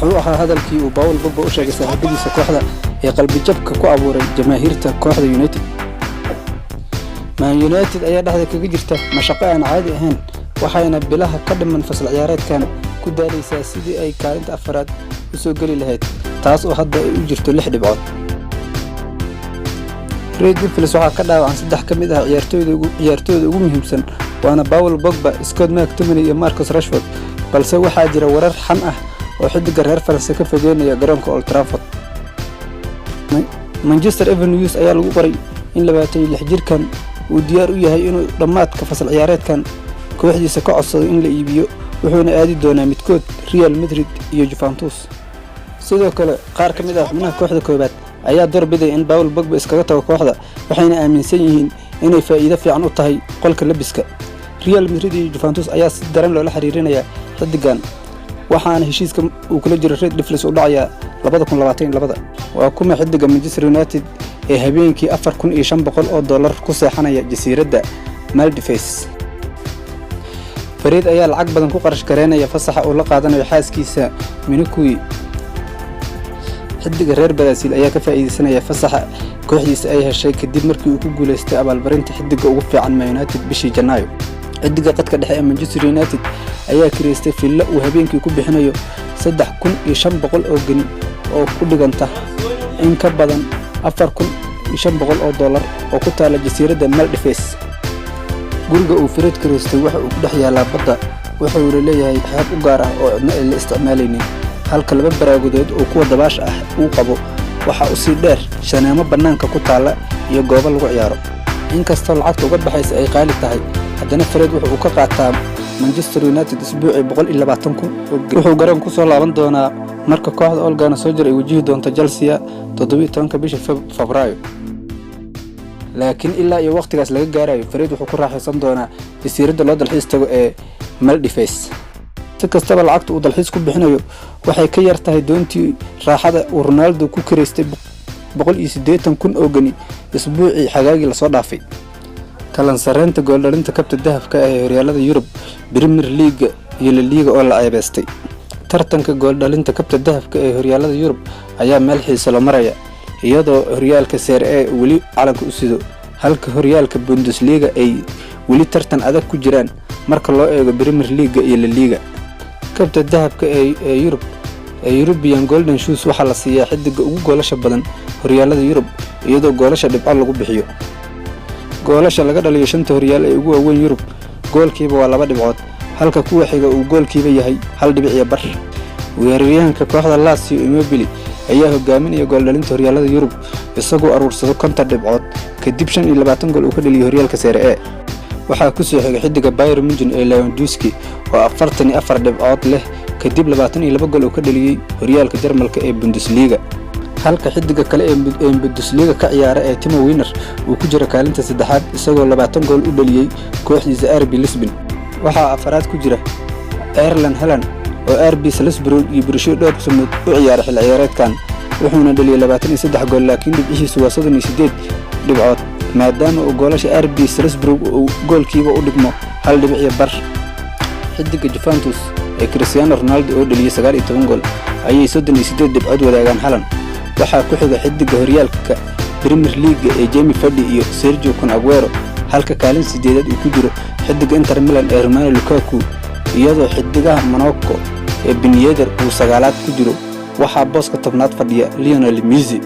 Muxuu ahaa hadalkii uu Paul Pogba u sheegay saaxiibadiisa kooxda ee qalbijabka ku abuuray jamaahiirta kooxda United? Man United ayaa dhexda kaga jirta mashaqo aan caadi ahayn, waxayna bilaha ka dhiman fasal ciyaareedkan ku daalaysaa sidii ay kaalinta afaraad u soo geli lahayd, taas oo hadda ay u jirto lix dhibcood. Red Devils waxaa ka dhaawacan saddex ka mid ah ciyaartooyda ugu muhiimsan, waana Paul Pogba, Scott McTominay iyo Marcus Rashford, balse waxaa jira warar xan ah oo xiddiga reer Faranse ka fogeynaya garoonka Old Trafford. Manchester Evening News ayaa lagu qoray in 26 jirkan uu diyaar u yahay inuu dhammaadka fasal ciyaareedkan kooxdiisa ka codsado in la iibiyo, wuxuuna aadi doonaa midkood Real Madrid iyo Juventus. Sidoo kale, qaar ka mid ah xubnaha kooxda koowaad ayaa doorbidaya in Paul Pogba iskaga tago kooxda, waxayna aaminsan yihiin inay faa'iido fiican u tahay qolka labiska. Real Madrid iyo Juventus ayaa si daran loola xiriirinayaa xiddigan, waxaana heshiiska uu kula jiro Red Devils u dhacayaa 2022. Waa kuma xiddiga Manchester United ee habeenkii $4,500 ku seexanaya jasiiradda Maldives? Fariid ayaa lacag badan ku qarash gareynaya fasaxa uu la qaadanayo xaaskiisa Miniqui. Xiddiga reer Baraasiil ayaa ka faa'iideysanaya fasaxa kooxdiisa ay heshay kadib markii uu ku guuleystay abaalmarinta xiddiga ugu fiican Man United bishii Janaayo. Xiddiga qadka dhexe ee Manchester United ayaa kireystay fillo uu habeenkii ku bixinayo 3,500 oo geni, oo ku dhiganta in ka badan $4,500, oo ku taala jasiiradda Maldives. Guriga uu Fred kireystay waxa uu ku dhex yaalaa badda, wuxuuna leeyahay xeeb u gaar ah oo cidna ay la isticmaalaynin, halka laba baraagudood oo kuwa dabaasha ah uu qabo. Waxaa usii dheer shaneemo bannaanka ku taalla iyo goobo lagu ciyaaro. Inkastoo lacagta uga baxaysa ay qaali tahay, haddana Fred wuxa uu ka qaataa Manchester United isbuucii 120,000. Wuxuu garoon ku soo laaban doonaa marka kooxda Ole Gunnar Solskjaer ay wajihi doonto Chelsea 17-ka bisha Febraayo, laakiin ilaa iyo wakhtigaas laga gaarayo, Fred wuxuu ku raaxaysan doonaa jasiiradda loo dalxiis tago ee Maldives. Si kastaba, lacagta uu dalxiis ku bixinayo waxay ka yar tahay doontii raaxada uu Ronaldo ku kiraystay 180,000 oo geni isbuucii xagaagii lasoo dhaafay. Kalansareynta gooldhalinta kabta dahabka ah ee horyaalada Yurub, Premier League-ga iyo La Liga oo la ceebeystay. Tartanka gooldhalinta kabta dahabka ee horyaalada Yurub ayaa meel xiiso la maraya, iyadoo horyaalka Serie A weli calanka u sido, halka horyaalka Bundesliga ay weli tartan adag ku jiraan marka loo eego Premier League-ga iyo La Liga. Kabta dahabka ee Yurub ee European Golden Shoes waxaa la siiyaa xidiga ugu goolasha badan horyaalada Yurub, iyadoo goolasha dhibco lagu bixiyo. Goolasha laga dhaliyo shanta horyaal ee ugu waaweyn Yurub goolkiiba waa laba dhibcood, halka kuwa xiga uu goolkiiba yahay hal dhibic iyo bar. Weeraryahanka kooxda Lazio, Immobile, ayaa hogaaminaya gooldhalinta horyaalada Yurub, isagoo aruursado 50 dhibcood kadib 25 gool uu ka dhaliyay horyaalka Serie A. Waxaa ku soo xigay xidiga Bayern Munich ee Lewandowski oo 44 dhibcood leh kadib 22 gool uu ka dhaliyey horyaalka Jarmalka ee Bundesliga, halka xidiga kale ee Bundesliga ka ciyaara ee Timo Werner uu ku jiro kaalinta saddexaad, isagoo 20 gool u dhaliyey kooxdiisa RB Leipzig. Waxaa afaraad ku jira Erling Haaland oo RB Salzburg iyo Borussia Dortmund u ciyaaray xilli ciyaareedkan, wuxuuna dhaliyey 23 gool, laakiin dhibcihiisu waa 38 dhibcood, maadaama uu goolasha RB Salzburg uu goolkiiba u dhigmo hal dhibic iyo bar. Xidiga Juventus ee Cristiano Ronaldo oo dhaliyey 19 gool ayay 38 dhibcood wadaagaan Haaland. Waxaa ku xiga xidiga horyaalka Premier League ee Jamie Vardy iyo Sergio Kun Aguero, halka kaalin sideedaad uu ku jiro xidiga Inter Milan ee Romelu Lukaku, iyadoo xidigaha Monaco ee Ben Yedder uu sagaalaad ku jiro. Waxaa booska 10aad fadhiya Lionel Messi.